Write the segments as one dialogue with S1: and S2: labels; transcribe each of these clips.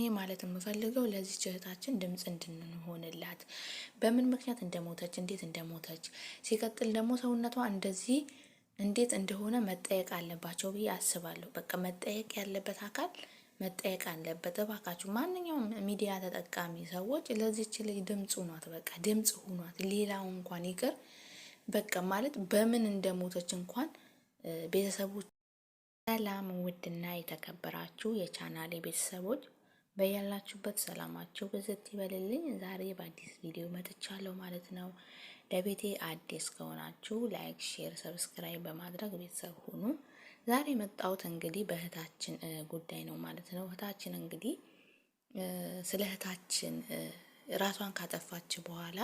S1: እኔ ማለት የምፈልገው ለዚች እህታችን ድምፅ እንድንሆንላት፣ በምን ምክንያት እንደሞተች፣ እንዴት እንደሞተች፣ ሲቀጥል ደግሞ ሰውነቷ እንደዚህ እንዴት እንደሆነ መጠየቅ አለባቸው ብዬ አስባለሁ። በቃ መጠየቅ ያለበት አካል መጠየቅ አለበት። እባካችሁ ማንኛውም ሚዲያ ተጠቃሚ ሰዎች ለዚች ልጅ ድምፅ ሁኗት፣ በቃ ድምፅ ሁኗት። ሌላው እንኳን ይቅር በቃ ማለት በምን እንደሞተች እንኳን ቤተሰቦች። ሰላም ውድና የተከበራችሁ የቻናሌ ቤተሰቦች፣ በያላችሁበት ሰላማችሁ ብዝት ይበልልኝ። ዛሬ በአዲስ ቪዲዮ መጥቻለሁ ማለት ነው። ለቤቴ አዲስ ከሆናችሁ like፣ share፣ subscribe በማድረግ ቤተሰብ ሁኑ። ዛሬ የመጣሁት እንግዲህ በእህታችን ጉዳይ ነው ማለት ነው። እህታችን እንግዲህ ስለ እህታችን ራሷን ካጠፋች በኋላ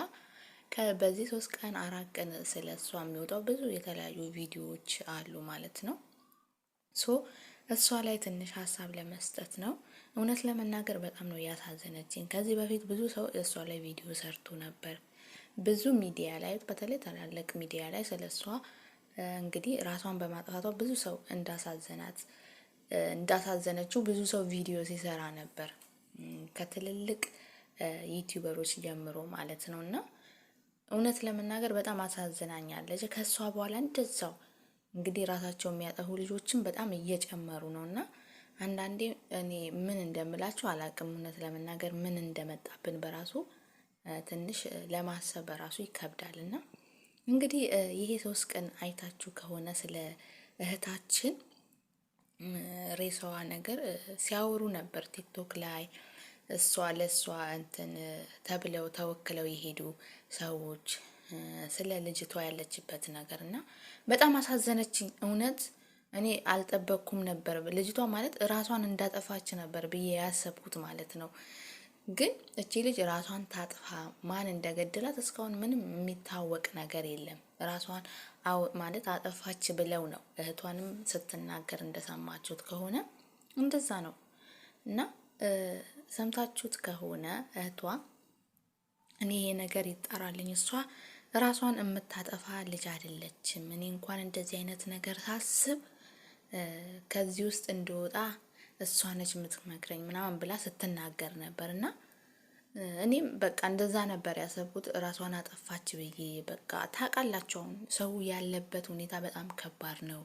S1: በዚህ 3 ቀን 4 ቀን ስለ እሷ የሚወጣው ብዙ የተለያዩ ቪዲዮዎች አሉ ማለት ነው። So እሷ ላይ ትንሽ ሀሳብ ለመስጠት ነው። እውነት ለመናገር በጣም ነው ያሳዘነችኝ። ከዚህ በፊት ብዙ ሰው እሷ ላይ ቪዲዮ ሰርቶ ነበር። ብዙ ሚዲያ ላይ፣ በተለይ ታላላቅ ሚዲያ ላይ ስለ እሷ እንግዲህ ራሷን በማጥፋቷ ብዙ ሰው እንዳሳዘናት፣ እንዳሳዘነችው ብዙ ሰው ቪዲዮ ሲሰራ ነበር፣ ከትልልቅ ዩቲዩበሮች ጀምሮ ማለት ነው። እና እውነት ለመናገር በጣም አሳዝናኛለች። ከእሷ በኋላ እንደዛው እንግዲህ ራሳቸው የሚያጠፉ ልጆችን በጣም እየጨመሩ ነው። እና አንዳንዴ እኔ ምን እንደምላቸው አላቅም። እውነት ለመናገር ምን እንደመጣብን በራሱ ትንሽ ለማሰብ በራሱ ይከብዳል። እና እንግዲህ ይሄ 3 ቀን አይታችሁ ከሆነ ስለ እህታችን ሬሳዋ ነገር ሲያወሩ ነበር ቲክቶክ ላይ፣ እሷ ለእሷ እንትን ተብለው ተወክለው የሄዱ ሰዎች ስለ ልጅቷ ያለችበት ነገር። እና በጣም አሳዘነችኝ። እውነት እኔ አልጠበቅኩም ነበር። ልጅቷ ማለት ራሷን እንዳጠፋች ነበር ብዬ ያሰብኩት ማለት ነው። ግን እቺ ልጅ ራሷን ታጥፋ ማን እንደገደላት እስካሁን ምንም የሚታወቅ ነገር የለም። ራሷን ማለት አጠፋች ብለው ነው፣ እህቷንም ስትናገር እንደሰማችሁት ከሆነ እንደዛ ነው። እና ሰምታችሁት ከሆነ እህቷ እኔ ይሄ ነገር ይጠራልኝ፣ እሷ ራሷን የምታጠፋ ልጅ አይደለችም። እኔ እንኳን እንደዚህ አይነት ነገር ሳስብ ከዚህ ውስጥ እንድወጣ እሷ ነች የምትመክረኝ ምናምን ብላ ስትናገር ነበር። እና እኔም በቃ እንደዛ ነበር ያሰብኩት፣ ራሷን አጠፋች ብዬ። በቃ ታውቃላችሁ፣ አሁን ሰው ያለበት ሁኔታ በጣም ከባድ ነው።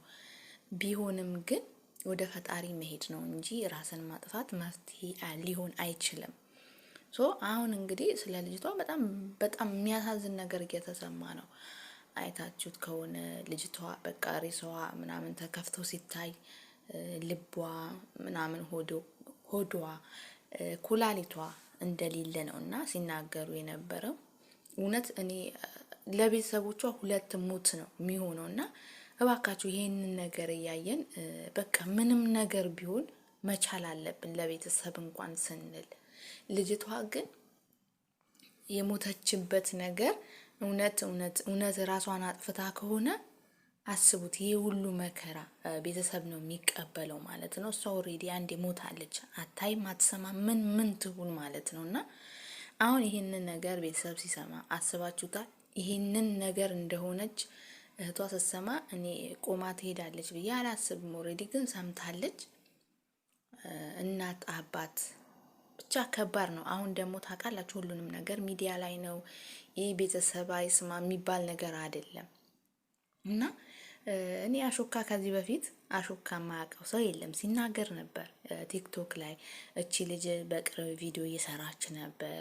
S1: ቢሆንም ግን ወደ ፈጣሪ መሄድ ነው እንጂ ራስን ማጥፋት መፍትሄ ሊሆን አይችልም። So አሁን እንግዲህ ስለ ልጅቷ በጣም በጣም የሚያሳዝን ነገር እየተሰማ ነው። አይታችሁት ከሆነ ልጅቷ በቃ ሬሳዋ ምናምን ተከፍቶ ሲታይ ልቧ ምናምን፣ ሆዷ፣ ኩላሊቷ እንደሌለ ነው እና ሲናገሩ የነበረው። እውነት እኔ ለቤተሰቦቿ ሁለት ሞት ነው የሚሆነው። እና እባካችሁ ይሄንን ነገር እያየን በቃ ምንም ነገር ቢሆን መቻል አለብን ለቤተሰብ እንኳን ስንል። ልጅቷ ግን የሞተችበት ነገር እውነት እውነት እውነት ራሷን አጥፍታ ከሆነ አስቡት፣ ይህ ሁሉ መከራ ቤተሰብ ነው የሚቀበለው ማለት ነው። እሷ already አንዴ ሞታለች፣ አታይም፣ አትሰማ፣ ምን ምን ትሁን ማለት ነው። እና አሁን ይህንን ነገር ቤተሰብ ሲሰማ አስባችሁታል? ይህንን ነገር እንደሆነች እህቷ ስትሰማ እኔ ቆማ ትሄዳለች ብዬ አላስብም። Already ግን ሰምታለች። እናት አባት ብቻ ከባድ ነው። አሁን ደግሞ ታውቃላችሁ ሁሉንም ነገር ሚዲያ ላይ ነው። ይህ ቤተሰብ አይስማ የሚባል ነገር አይደለም። እና እኔ አሾካ ከዚህ በፊት አሾካ የማያውቀው ሰው የለም፣ ሲናገር ነበር ቲክቶክ ላይ። እቺ ልጅ በቅርብ ቪዲዮ እየሰራች ነበር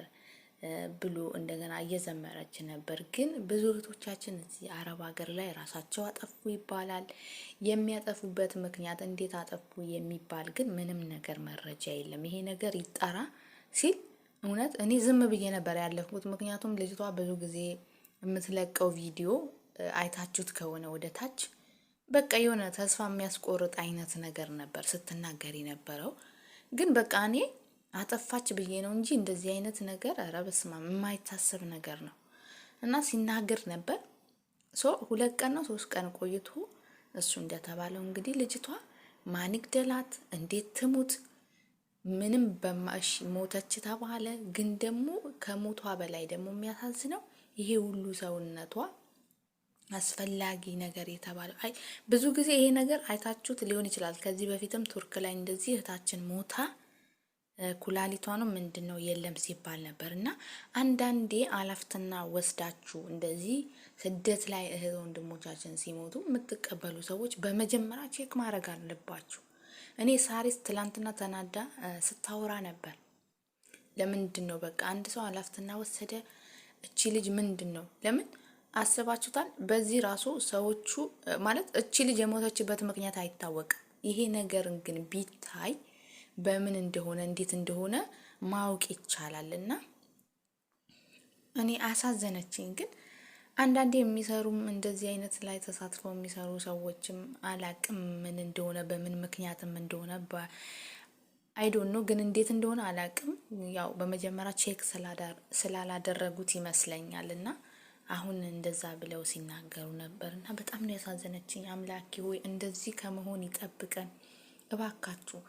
S1: ብሎ፣ እንደገና እየዘመረች ነበር። ግን ብዙ እህቶቻችን እዚህ አረብ ሀገር ላይ ራሳቸው አጠፉ ይባላል። የሚያጠፉበት ምክንያት፣ እንዴት አጠፉ የሚባል ግን ምንም ነገር መረጃ የለም። ይሄ ነገር ይጣራ ሲል እውነት እኔ ዝም ብዬ ነበር ያለፍኩት። ምክንያቱም ልጅቷ ብዙ ጊዜ የምትለቀው ቪዲዮ አይታችሁት ከሆነ ወደ ታች በቃ የሆነ ተስፋ የሚያስቆርጥ አይነት ነገር ነበር ስትናገር የነበረው። ግን በቃ እኔ አጠፋች ብዬ ነው እንጂ እንደዚህ አይነት ነገር ኧረ በስመ አብ የማይታሰብ ነገር ነው። እና ሲናገር ነበር። So 2 ቀን ነው 3 ቀን ቆይቶ እሱ እንደተባለው እንግዲህ ልጅቷ ማን ይግደላት፣ እንዴት ትሙት፣ ምንም በማሽ ሞተች ተባለ። ግን ደግሞ ከሞቷ በላይ ደግሞ የሚያሳዝነው ይሄ ሁሉ ሰውነቷ አስፈላጊ ነገር የተባለው፣ አይ ብዙ ጊዜ ይሄ ነገር አይታችሁት ሊሆን ይችላል። ከዚህ በፊትም ቱርክ ላይ እንደዚህ እህታችን ሞታ ኩላሊቷ ነው ምንድን ነው የለም ሲባል ነበር። እና አንዳንዴ አላፍትና ወስዳችሁ እንደዚህ ስደት ላይ እህት ወንድሞቻችን ሲሞቱ የምትቀበሉ ሰዎች በመጀመሪያ check ማድረግ አለባችሁ። እኔ ሳሪስ ትላንትና ተናዳ ስታወራ ነበር። ለምንድን ነው በቃ አንድ ሰው አላፍትና ወሰደ፣ እቺ ልጅ ምንድን ነው ለምን አስባችሁታል? በዚህ ራሱ ሰዎቹ ማለት እቺ ልጅ የሞተችበት ምክንያት አይታወቅም። ይሄ ነገር ግን ቢታይ በምን እንደሆነ እንዴት እንደሆነ ማወቅ ይቻላል። እና እኔ አሳዘነችኝ። ግን አንዳንዴ የሚሰሩም እንደዚህ አይነት ላይ ተሳትፈው የሚሰሩ ሰዎችም አላቅም ምን እንደሆነ በምን ምክንያትም እንደሆነ I don't know ግን እንዴት እንደሆነ አላቅም። ያው በመጀመሪያ check ስላላደረጉት ይመስለኛል እና አሁን እንደዛ ብለው ሲናገሩ ነበር እና በጣም ነው ያሳዘነችኝ። አምላኬ ሆይ እንደዚህ ከመሆን ይጠብቀን እባካችሁ።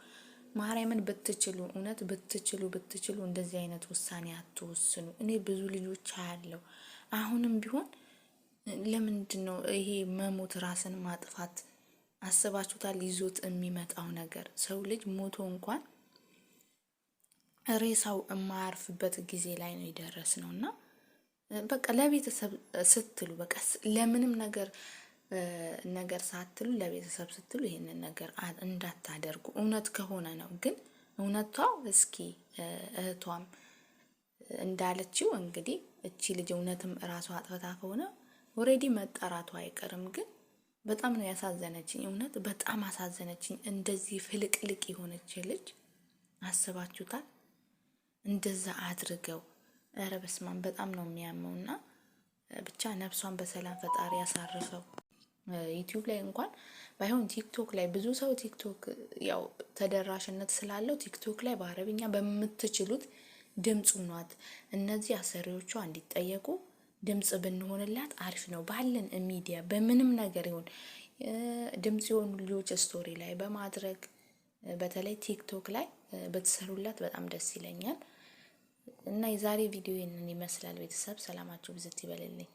S1: ማርያምን ብትችሉ እውነት ብትችሉ ብትችሉ እንደዚህ አይነት ውሳኔ አትወስኑ። እኔ ብዙ ልጆች አያለው። አሁንም ቢሆን ለምንድን ነው ይሄ መሞት ራስን ማጥፋት? አስባችሁታል? ይዞት የሚመጣው ነገር ሰው ልጅ ሞቶ እንኳን ሬሳው የማያርፍበት ጊዜ ላይ ነው የደረስ ነው እና በቃ ለቤተሰብ ስትሉ በቃ ለምንም ነገር ነገር ሳትሉ ለቤተሰብ ስትሉ ይህንን ነገር እንዳታደርጉ። እውነት ከሆነ ነው ግን እውነቷ እስኪ እህቷም እንዳለችው እንግዲህ እቺ ልጅ እውነትም እራሷ አጥፍታ ከሆነ already መጠራቱ አይቀርም። ግን በጣም ነው ያሳዘነችኝ፣ እውነት በጣም አሳዘነችኝ። እንደዚህ ፍልቅልቅ የሆነች ልጅ አስባችሁታል? እንደዛ አድርገው ኧረ በስመ አብ በጣም ነው የሚያመውና ብቻ ነፍሷን በሰላም ፈጣሪ ያሳርፈው። ዩቲዩብ ላይ እንኳን ባይሆን ቲክቶክ ላይ ብዙ ሰው ቲክቶክ ያው ተደራሽነት ስላለው ቲክቶክ ላይ በአረብኛ በምትችሉት ድምፅ ሁኗት። እነዚህ አሰሪዎቿ እንዲጠየቁ ድምፅ ብንሆንላት አሪፍ ነው። ባለን ሚዲያ በምንም ነገር ይሁን ድምፅ የሆኑ ልጆች story ላይ በማድረግ በተለይ ቲክቶክ ላይ ብትሰሩላት በጣም ደስ ይለኛል። እና የዛሬ ቪዲዮ ይህንን ይመስላል። ቤተሰብ ሰላማችሁ ብዝት ይበልልኝ።